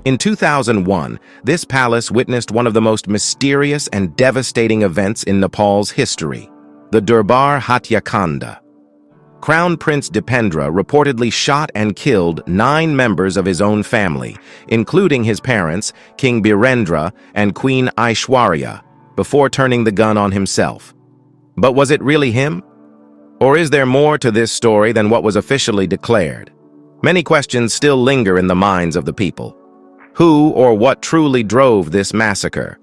In 2001, this palace witnessed one of the most mysterious and devastating events in Nepal's history, the Durbar Hatyakanda. Crown Prince Dipendra reportedly shot and killed 9 members of his own family, including his parents, King Birendra and Queen Aishwarya, before turning the gun on himself. But was it really him? Or is there more to this story than what was officially declared? Many questions still linger in the minds of the people. Who or what truly drove this massacre?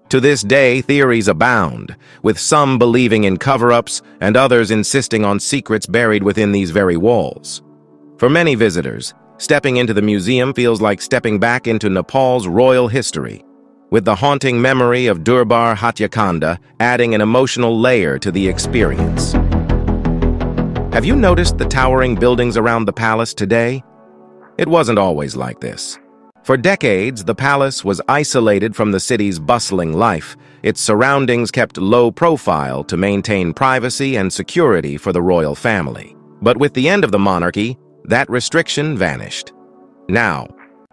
To this day, theories abound, with some believing in cover-ups and others insisting on secrets buried within these very walls. For many visitors, stepping into the museum feels like stepping back into Nepal's royal history, with the haunting memory of Durbar Hatyakanda adding an emotional layer to the experience. Have you noticed the towering buildings around the palace today? It wasn't always like this. For decades, the palace was isolated from the city's bustling life, its surroundings kept low profile to maintain privacy and security for the royal family. But with the end of the monarchy, that restriction vanished. Now,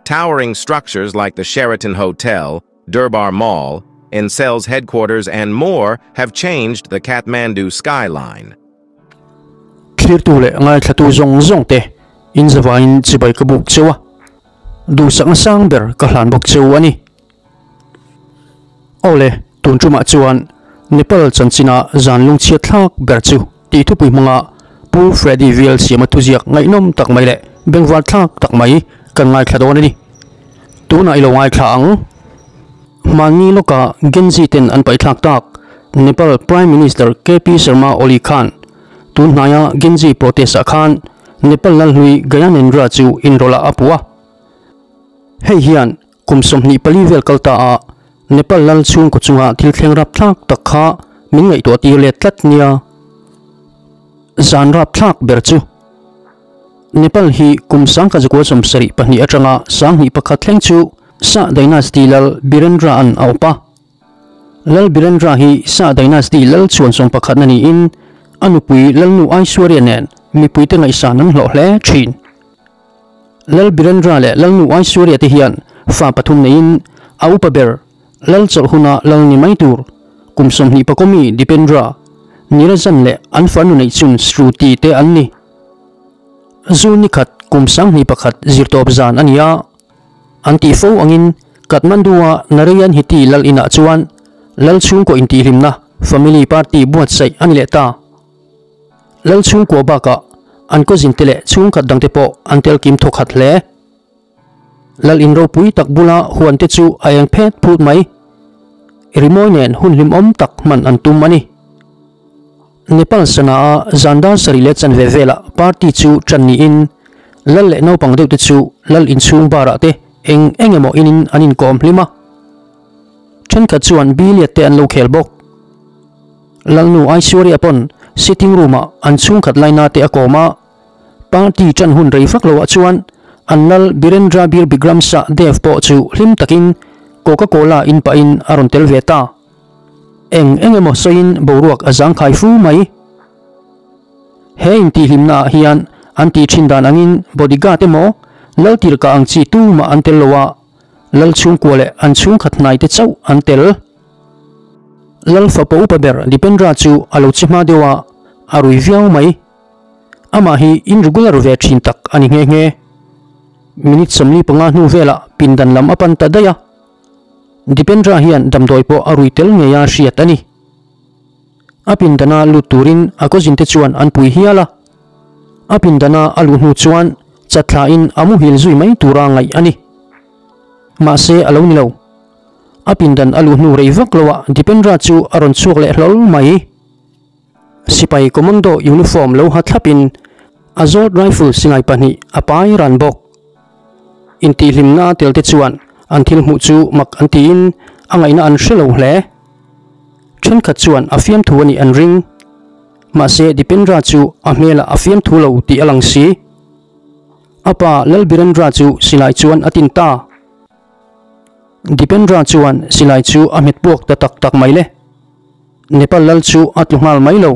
towering structures like the Sheraton Hotel, Durbar Mall, Ncell's headquarters, and more have changed the Kathmandu skyline. Thlir tu leh ngaithla tu zawng zawng te in zavain chibai ka buk cheu a, duhsak sang ber ka hlan bawk cheu a ni. Awle, tun tumah chuan Nepal chanchina zan lungchhiat thlak ber chu tih thupui hmanga Pu Freddy Viel siama thuziak ngaihnawm tak mai leh bengvar thlak tak mai kan ngaithla dawn a ni. Tunah i lo ngaithla ang. Hmanni lawka Genzi ten an paih thlak tak Nepal Prime Minister KP Sharma Oli khan tun hnaia Genzi protest ah khan Nepal Lalhlui Gyanendra chu inrawlh ah a puh a. Hei hian kum 24 vel kal ta a Nepal lal chhungkaw chunga thil thleng rapthlak tak kha min ngaihtuah tir let tlat nia. Zan rapthlak ber chu Nepal hi kum 1972 atanga 2001 thleng chu Shah Dynasty lal Birendra an a awp a. Lal Birendra hi Shah Dynasty lal chhuan 11 na niin a nupui Lalnu Aishwarya nen mipuite ngaihsan an hlawh hle thin. Lal Birendra leh Lalnu Aishwarya te hian fa pathum neiin a upa ber Lal chawlh huna lal ni mai tur kum 20 pakawmi Dipendra, Nirajan leh an farnu neih chun Shruti te an ni. Zu ni khat kum 2001 zirtawp zan a ni a, an tih fo angin Kathmandu-a Narayan Hiti lal inah chuan lal chhungkaw intihhlimna family party buatsaih a ni leh ta. Lal chhungkua bakah an cousin te leh chhungkhat dangte pawh an tel kim thawkhat hle. Lal in ropui tak bula huan te chu a eng phet phut mai. Rimawi nen hun hlimawm tak hman an tum a ni. Nepal sana a zan dar sarih leh chanve velah party chu tan niin lal leh naupang deuh te chu lal inchhung barah te eng eng emaw inin an inkawm hlim a. Thenkhat chuan billiard te an lo khel bawk. Lalnu Aishwarya pawn sitting room ah an chhungkhat laina te a kawm a, party tan hun rei vak loah chuan an lal Birendra Bir Bikram Shah Dev pawh chu hlim takin Coca Cola in pahin a rawn tel ve ta. Eng eng emaw sawiin boruak a zangkhai fu mai. He intihhlimna ah hian an tih thin dan angin bodyguard emaw lal tirhkah ang chi tumah an tel lo a, lal chhungkua leh an chhungkhat hnai te chauh an tel. Lal fapa upa ber Dipendra chu a lo che hma deuh a, a rui viau mai. Amah hi in regular ve thin tak a ni nghe nghe. Minute 45 hnu velah pindan lam a pan ta daih a. Dipendra hian damdawi pawh a rui tel ngei a hriat a ni. A pindana lut turin a cousin te chuan an pui hial a. A pindana a luh hnu chuan chathlain a muhil zui mai tura ngaih a ni. Mahse a lo ni lo. A pindan a luh hnu rei vak loah Dipendra chu a rawn chhuak leh hlawl mai. Sipai commando uniform lo ha thlapin Assault rifle silai pahnih a pai ran bawk. Intihhlimna tel te chuan an thil hmuh chu mak an tiin a ngaihna an hre lo hle. Thenkhat chuan a fiamthu a nih an ring. Mahse Dipendra chu a hmelah a fiamthu lo tih a lang si. A pa Lalbirendra chu silai chuan a tin ta. Dipendra chuan silai chu a hmet puak ta tak tak mai le. Nepal lal chu a tlu nghal mai lo.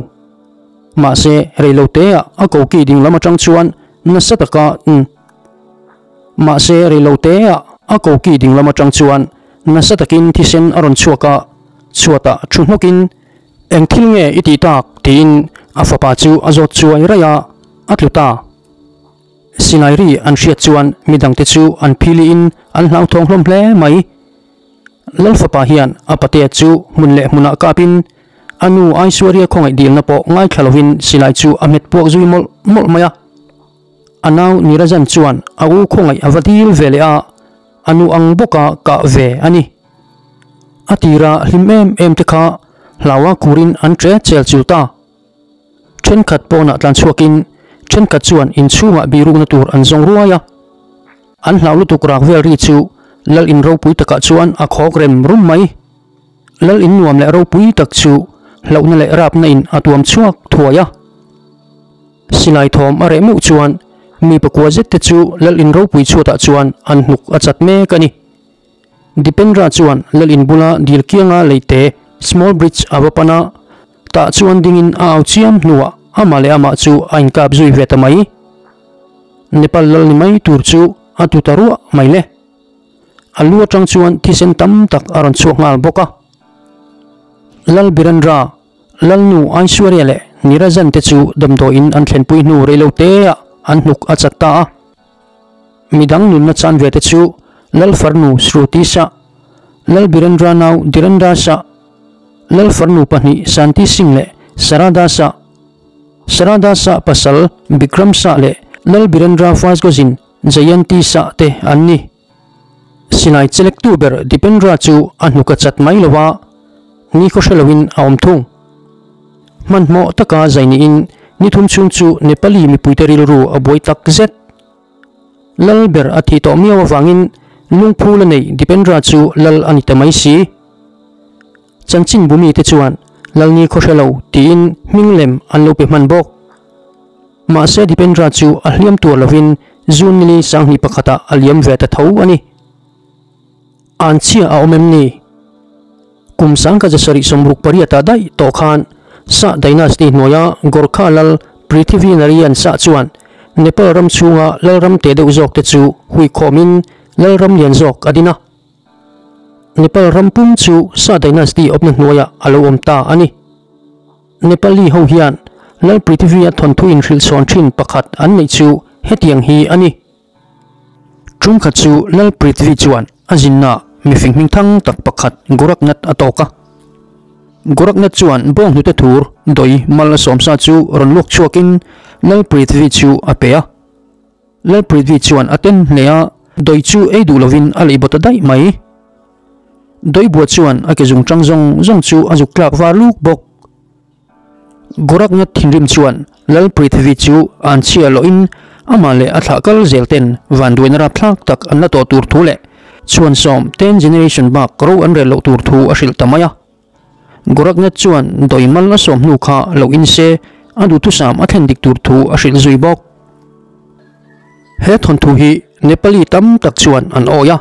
Mahse reiloteah a koki ding lam atang chuan nasa taka Mahse reiloteah A koki dinglam atang chuan nasa takin thisen a rawn chhuak a, chhuatah thu hnawkin, Eng thil nge i tih tak? tiin a fapa chu a zawt chuai raih a, a tlu ta. Silai ri an hriat chuan midangte chu an philiin an hlauthawng hlawm hle mai. Lal fapa hian a patea chu hmun leh hmunah kapin a nu Aishwarya khawngaih dilna pawh ngaithla lovin silai chu a hmet puak zui mawlh mawlh mai a. A nau Nirajan chuan a u khawngaih a va dil ve leh a, a nu ang bawka kah ve a ni. A tira hlim em em te kha hlaua kurin an ṭe chel chul ta. Thenkhat pawnah tlan chhuakin thenkhat chuan inchhungah bihrukna tur an zawng ruai a. An hlau lutuk rak vel ri chu Lal in ropui takah chuan a khawk rem rum mai. Lal in nuam leh ropui tak chu hlauhna leh rapna in a tuam chhuak thuai a. Silai thawm a reh meuh chuan mi pakua zet te chu Lal in ropui chhuatah chuan an hnuk a chat mek a ni. Dipendra chuan Lal in bula dil kianga leite small bridge a va pan a, tah chuan dingin a au chiam hnuah amah leh amah chu a inkap zui ve ta mai. Nepal lal ni mai tur chu a tu ta ruah mai le. A lu atang chuan thisen tam tak a rawn chhuak nghal bawk a. Lal Birendra, Lalnu Aishwarya leh Nirajan te chu damdawiin an thlenpui hnu reiloteah an hnuk a chat ta a. Midang nunna chan ve te chu Lal farnu Shruti Shah, Lal Birendra nau Direndra Shah, Lal farnu pahnih Shanti Singh leh Sarada Shah, Sarada Shah pasal Bikram Shah leh Lal Birendra Fazgozin Jayanti Shah te an ni. Silai chelektu ber Dipendra chu a hnuk a chat mai lo a, ni khaw hre loin a awm thung. Hmanhmawh taka zai niin ni thum chhung chu Nepali mipuite rilru a buai tak zet. Lal ber a thih tawh miau avangin lungphu la nei Dipendra chu lal a ni ta mai si. Chanchin bumi te chuan lal ni khaw hre lo tiin hming lem an lo pe hman bawk. Mahse Dipendra chu a hliam tur lovin June nili sanghnih pakhatah a liam ve ta tho a ni. An chhia a awm em ni? Kum sangkha zasarih sawmruk pariatah daih tawh khan Shah Dynasty hnuaia Gorkha lal Prithivi Narayan Shah chuan Nepal ram chhunga lalram teh deuh zawk te chu huikhawmin lalram lian zawk a din a. Nepal ram pum chu Shah Dynasty awpna hnuaiah a lo awm ta a ni. Nepali ho hian Lal Prithivi-a thawnthu inhrilhsawn thin pakhat an neih chu hetiang hi a ni. Ṭumkhat chu Lal Prithvi chuan a zinna mifing hming thang tak pakhat Goraknath a tawk a. Goraknath chuan bawnghnute thur dawi mal a sawmsa chu rawn luak chhuakin Lal Prithvi chu a pe a. Lal Prithvi chuan a ten hle a, dawi chu ei duh lovin a leih baw ta daih mai. Dawi bua chuan a ke zungṭang zawng zawng chu a zuk tlak var luk bawk. Goraknath thinrim chuan Lal Prithvi chu an chhia lohin amah leh a thlah kal zel ten vanduaina rapthlak tak an la tawh tur thu leh chhuansawm ten generation bak ro an rel loh tur thu a hrilh ta mai a. Goraknath chuan dawi mal a sawm hnu kha lo in se a duhthusam a thlen dik tur thu a hrilh zui bawk. He thawnthu hi Nepali tam tak chuan an awi a,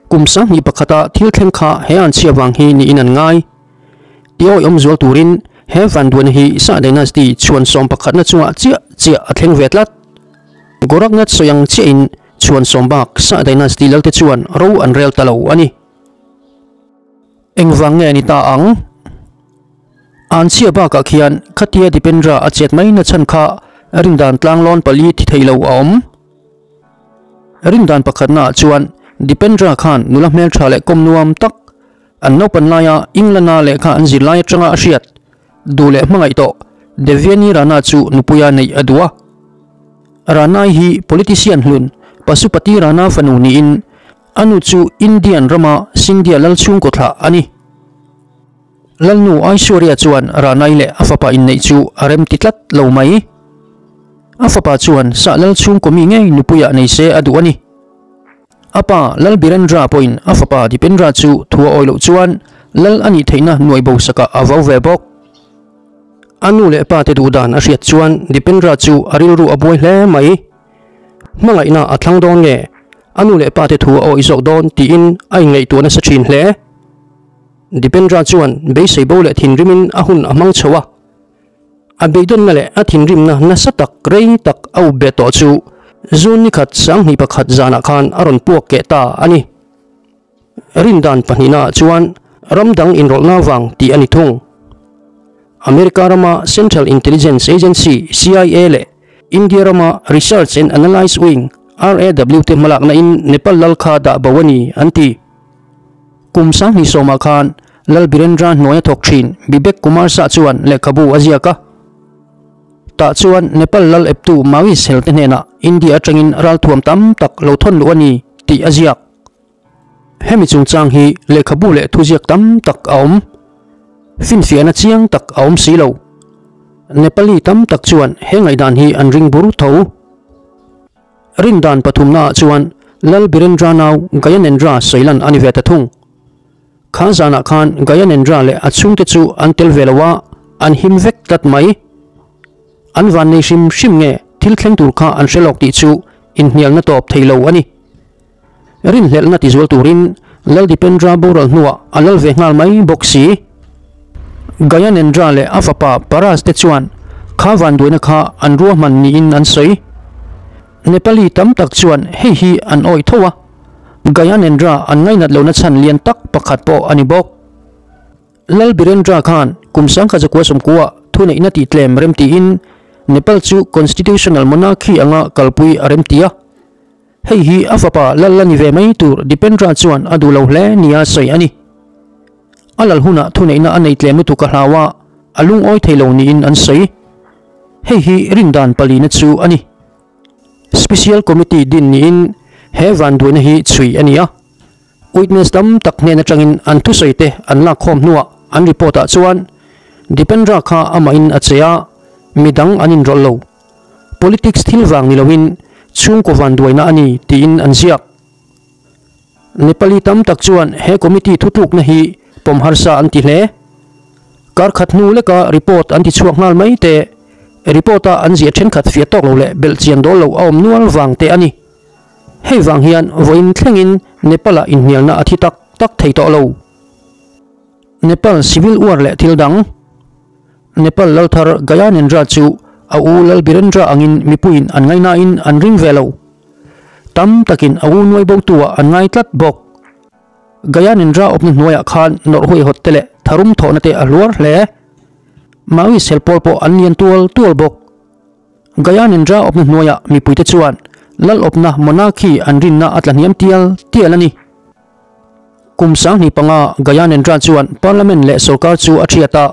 kum sanghnih pakhata thil thleng kha he an chhia vang hi niin an ngai. Ti awihawm zual turin he vanduaina hi Shah Dynasty chhuan sawm pakhatna chungah chiah chiah a thleng ve tlat. Goraknath sawi ang chiahin chhuan sawm bak Shah Dynasty lalte chuan ro an rel ta lo a ni. Engvang nge ni ta ang? An chhia bakah khian khatia Dipendra a chet mai na chhan kha rindan tlanglawn pali thi thei lo a awm. Rindan pakhatnaah chuan Dipendra khan nula hmeltha leh kawm nuam tak An naupan laia England-a lehkha an zir lai atanga a hriat duh leh hmangaih tawh Devyani Rana chu nupuia neih a duh a. Rana-i hi politician hlun Pasupati Rana fanu niin a nu chu Indian rama Scindia lal chhungkaw thlah a ni. Lalnu Aishwarya chuan Rana-i leh a fapa inneih chu a remti tlat lo mai. A fapa chuan sah lal chhungkaw mi ngei nupuiah nei se a duh a ni. A pa Lal Birendra pawhin a fapa Dipendra chu thu a awi loh chuan Lal a nih theihna nuai bo sakah a vau ve bawk. A nu leh pa te duh dan a hriat chuan Dipendra chu a rilru a buai hle mai. Hmangaihna a thlang dawn nge a nu leh pa te thu a awi zawk dawn tiin a inngaihtuah nasa thin hle. Dipendra chuan beisei bo leh thinrimin a hun a hmang chho a. A beidawnna leh a thinrimna nasa tak rei tak a up be tawh chu June ni khat sanghnih pakhat zanah khan a rawn puak keh ta a ni. Rindan pahnihnaah chuan ram dang inrawlhna vang tih a ni thung. America rama Central Intelligence Agency, CIA, leh India rama Research and Analyse Wing, RAW, te hmalakna in Nepal lal kha dah bo a ni, an ti. Kum sanghnih sawmah khan Lal Birendra hnuaia thawk thin Bibek Kumar Shah chuan lehkhabu a ziak a. Tah chuan Nepal lal eptu Maoist hel te hnenah India atangin ralthuam tam tak lo thawn luh a ni tih a ziak. Hemi chungchang hi lehkhabu leh thuziak tam tak a awm. Finfiahna chiang tak a awm si lo. Nepali tam tak chuan he ngaihdan hi an ring bur tho. Rindan pathumnaah chuan Lal Birendra nau Gayanendra sawilan a ni ve ta thung. Kha zanah khan Gayanendra leh a chhungte chu an tel ve lo a, an him vek tlat mai. An van nei hrim hrim nge thil thleng tur kha an hre lawk tih chu inhnialna tawp thei lo a ni. Rinhlelhna tizual turin Lal Dipendra boral hnuah a lal ve nghal mai bawk si. Gayanendra leh a fapa Paras te chuan kha vanduaina kha an ruahman niin an sawi. Nepali tam tak chuan hei hi an awih tho a, Gayanendra an ngainat lohna chhan lian tak pakhat pawh a ni bawk. Lal Birendra khan kum sangkhat zakua sawmkua thuneihna tihtlem remtiin Nepal chu constitutional monarchy anga kalpui a remti a. Hei hi a fapa lal la ni ve mai tur Dipendra chuan a duh lo hle nia sawi a ni. A lal hunah thuneihna a nei tlem lutuk a hlau a, a lungawi thei lo niin an sawi. Hei hi rindan palina chu a ni. Special Committee din niin he vanduaina hi chhui a ni a. Witness tam tak hnen atangin an thusawi te an lak khawm hnuah an report ah chuan Dipendra kha amahin a che a, midang an inrawlh lo. Politics thil vang ni loin chhungkaw vanduaina a ni tiin an ziak. Nepali tam tak chuan he committee thutlukna hi pawm harsa an ti hle. Kar khat hnu leka report an ti chhuak nghal mai te, report-a an ziah thenkhat fiah tawk lo leh belh chian dawl lo a awm nual vang te a ni. Hei vang hian vawiin thlengin Nepal-ah inhnialna a thi tak tak thei tawh lo. Nepal civil war leh thil dang. Nepal lalthar Gayanendra chu a u Lal Birendra angin mipuiin an ngaihnain an ring ve lo. Tam takin a u nuai botu-ah an ngai tlat bawk. Gayanendra awpna hnuaiah khan nawrh huaihawt te leh tharum thawhna te a hluar hle. Maoist helpawl pawh an lian tual tual bawk. Gayanendra awpna hnuaiah mipuite chuan lal awpna monarchy an rinna a tla hniam tial tial a ni. Kum sanghnih panga Gayanendra chuan Parliament leh sorkar chu a thiat a,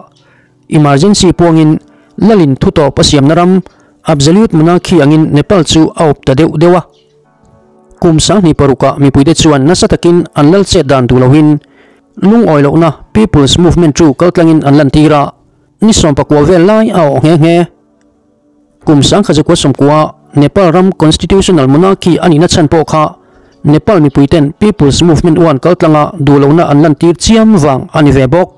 emergency puangin lalin thutawp a siamna ram absolute monarchy angin Nepal chu a awp ta deuh deuh a. Kum sanghnih parukah mipuite chuan nasa takin an lal chet dan duh lohin lungawi lohna People's Movement chu kaltlangin an lantir a, ni sawmpakua vel lai a awh nghe nghe. Kum sangkhat zakua sawmkua Nepal ram constitutional monarchy a nihna chhan pawh kha Nepal mipuiten People's Movement uan kaltlanga duhlohna an lantir chiam vang a ni ve bawk.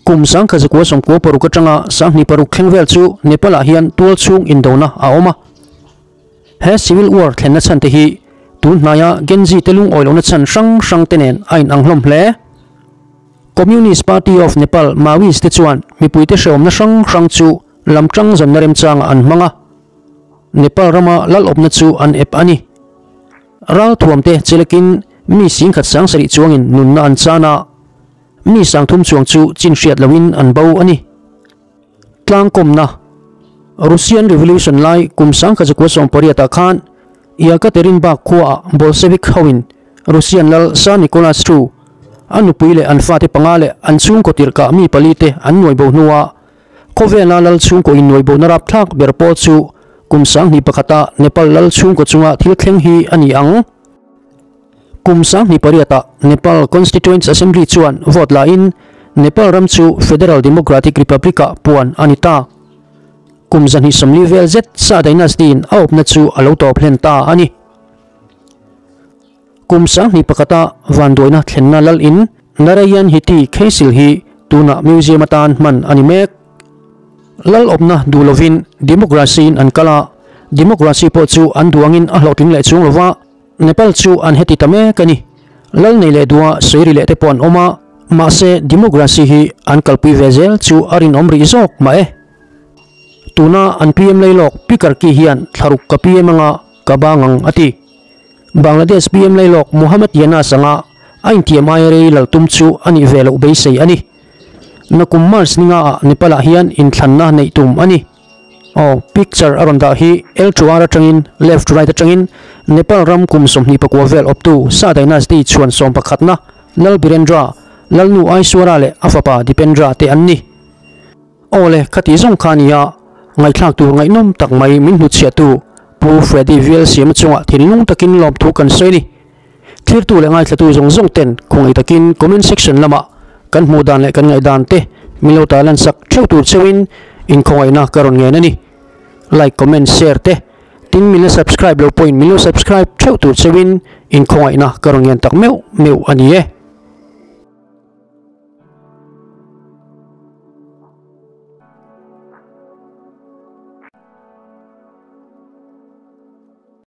Kum sangkhat zakua sawmkua paruk atanga sanghnih paruk thleng vel chu Nepal-ah hian tual chhung indona a awm a. He civil war thlenna chhan te hi tun hnaia Gen Z te lungawi lohna chhan hrang hrang te nen a inang hlawm hle. Communist Party of Nepal, Maoist, te chuan mipuite hrehawmna hrang hrang chu lamtang zawnna remchangah an hmang a, Nepal rama lalawpna chu an ep a ni. Ralthuamte chelekin mi singkhat sangsarih chuangin nunna an chan a, mi sangthum chuang chu chin hriat lohin an bo a ni. Tlangkawmna, Russian Revolution lai kum sangkhat zakua sawmpariatah khan Yekaterinburg khuaah Bolshevik hoin Russian lal Tsar Nicholas ii a nupui leh an fate panga leh an chhungkaw tirhkah mi pali te an nuai bo hnuah khawvela lal chhungkaw innuai bona rapthlak ber pawl chu kum sanghnih pakhata Nepal lal chhungkaw chunga thil thleng hi a ni ang. Kum sanghnih pariatah Nepal Constituent Assembly chuan vote lain Nepal ram chu Federal Democratic Republic-ah puan a ni ta. Kum zahnih sawmli vel zet Shah Dynasty-in a awpna chu a lo tawp hlen ta a ni. Kum sanghnih pakhata vanduaina thlenna lal in Narayan Hiti Khesil hi tunah museum atan hman a ni mek. Lal awpna duh lovin democracy-in an kal a, democracy pawh chu an duh angin a hlawhtling leh chung lova, Nepal chu an heti ta mek a ni. Lal nei leh duha sawi ri leh te pawh an awm a, mahse democracy hi an kalpui ve zel chu a rinawm rih zawk mah e. Tuna an PM Lailawk Pi Karki hian thlaruk ka PM anga ka bang ang a ti. Bangladesh PM Lailawk Muhammad Yunus anga A intiam aia rei lal tum chu a nih ve loh beisei a ni. Nakum March ni ngaah Nepal-ah hian inthlanna neih tum a ni. Aw, picture a rawn dah hi L to R atangin left to right atangin Nepal ram kum 24 vel awptu Shah Dynasty chhuan sawmpakhatna Lal Birendra, Lalnu Aishwara leh a fapa Dipendra te an ni. Aw le, khati zawng kha nia, ngaihthlak tur ngaihnawm tak mai min hnutchhiahtu Pu Freddy VL Siama chungah thinlung takin lawmthu kan sawi a ni. Thirtu leh ngaithlatu zawng zawng ten khawngaih takin comment section lamah kan hmuh dan leh kan ngaihdan te min lo tarlan sak theuh tur cheuhin inkhawngaihna ka rawn ngen a ni. Like, comment, share te tin min la subscribe lo pawhin min lo subscribe theuh tur cheuhin inkhawngaihna ka rawn ngen tak meuh meuh a ni e.